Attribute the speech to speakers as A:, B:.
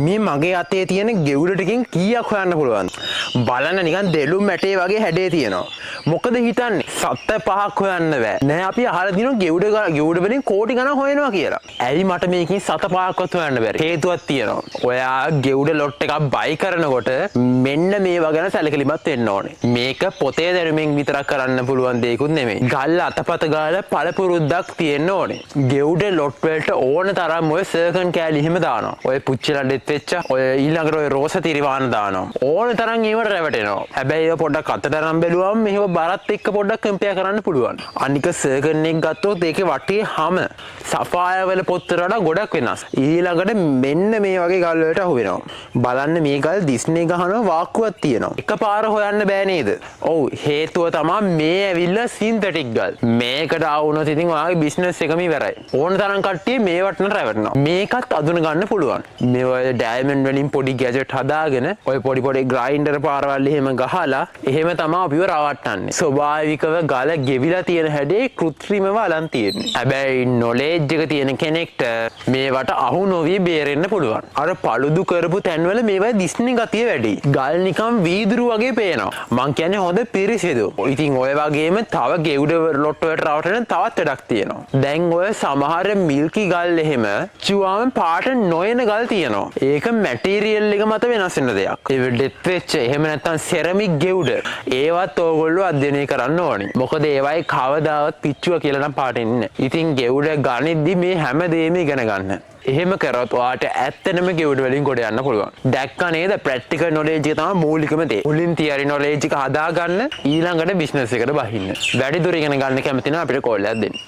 A: මේ මගේ අතේ තියෙන ගෙවුඩ ටිකෙන් කීයක් හොයන්න පුළුවන්ද? බලන්න, නිකන් දෙලුම් ඇටේ වගේ හැඩේ තියෙනවා. මොකද හිතන්නේ? සත්ත පහක් හොයන්න බෑ. නෑ, අපි අහලා දිනවා ගෙවුඩ ගෙවුඩ වලින් කෝටි ගණන් හොයනවා කියලා. ඇයි මට මේකෙන් සත පහක්වත් හොයන්න බැරි? හේතුවක් තියෙනවා. ඔයා ගෙවුඩ ලොට් එකක් බයි කරනකොට මෙන්න මේවා ගැන සැලකිලිමත් වෙන්න ඕනේ. මේක පොතේ දැනුමින් විතරක් කරන්න පුළුවන් දෙයක්වත් නෙමෙයි. ගල් අතපත ගාලා පළපුරුද්දක් තියෙන්න ඕනේ. ගෙවුඩ ලොට් වලට ඕන තරම් ඔය සර්කන් කෑලි එහෙම දානවා. ඔය පුච්චලා ඩෙත් වෙච්ච ඔය ඊළඟට ඔය රෝස තිරිවාන දානවා. ඕන තරම් ඒවට රැවටෙනවා. හැබැයි ඒවා පොඩ්ඩක් අතට අරන් බැලුවම මෙහෙම බරත් එක්ක පොඩ්ඩක් කම්පෙයාර් කරන්න පුළුවන්. අනික සර්කන් එක ගත්තොත් ඒකේ වටේ හැම සෆායර් වල පොත්තට වඩා ගොඩක් වෙනස්. ඊළඟට මෙන්න මේ වගේ ගල් වලට අහු වෙනවා. බලන්න, මේ ගල් දිස්නේ ගහන වාක්කුවක් තියෙනවා. එකපාර හොයන්න බෑ නේද? ඔව්, හේතුව තමා මේ ඇවිල්ලා සින්තටික් ගල්. මේකට ආ වුණොත් ඉතින් ඔයාගේ බිස්නස් එකම ඉවරයි. ඕන තරම් කට්ටිය මේවට නම් රැවටෙනවා. මේකත් අඳුන ගන්න පුළුවන්. මේ ඔය ඩයමන්ඩ් වලින් පොඩි ගැජට් හදාගෙන ඔය පොඩි පොඩි ග්‍රයින්ඩර් පාරවල් එහෙම ගහලා එහෙම තමා අපිව රවට්ටන්නේ. ස්වභාවිකව ගල ගෙවිලා තියෙන හැඩේ කෘත්‍රිමව අලන් තියෙන්නේ. හැබැයි නොලෙජ් එක තියෙන කෙනෙක්ට මේවට අහු නොවී බේරෙන්න පුළුවන්. අර පළුදු කරපු තැන්වල මේවා දිස්නේ ගතිය වැඩි. ගල් නිකන් වීදුරු වගේ පේනවා. මං කියන්නේ හොඳ පිරිසිදු. ඉතින් ඔය වගේම තව ගෙවුඩ ලොට් වලට රවටන තවත් වැඩක් තියෙනවා. දැන් ඔය සමහර මිල්කි ගල් එහෙම චුවාම පාට නොයන ගල් තියෙනවා. ඒක මැටීරියල් එක මත වෙනස් වෙන දෙයක්. ඒ ඩෙත් වෙච්ච එහෙම නැත්නම් සෙරමික් ගෙවුඩ ඒවත් ඕගොල්ලෝ අධ්‍යයනය කරන්න ඕනි. මොකද ඒවයි කවදාවත් පිච්චුව කියලා නම් පාට එන්නේ නැහැ. ඉතින් ගෙවුඩ ගනිද්දි මේ හැම දෙයක්ම ඉගෙන ගන්න. එහෙම කරොත් ඔයාට ඇත්තටම ගෙවුඩ වලින් ගොඩ යන්න පුළුවන්. දැක්කා නේද? ප්‍රැක්ටිකල් නොලෙජ් එක තමයි මූලිකම දේ. මුලින් තියරි නොලෙජ් එක හදාගන්න, ඊළඟට බිස්නස් එකට බහින්න. වැඩි දුර ඉගෙන ගන්න කැමති නම් අපිට කෝල් එකක් දෙන්න.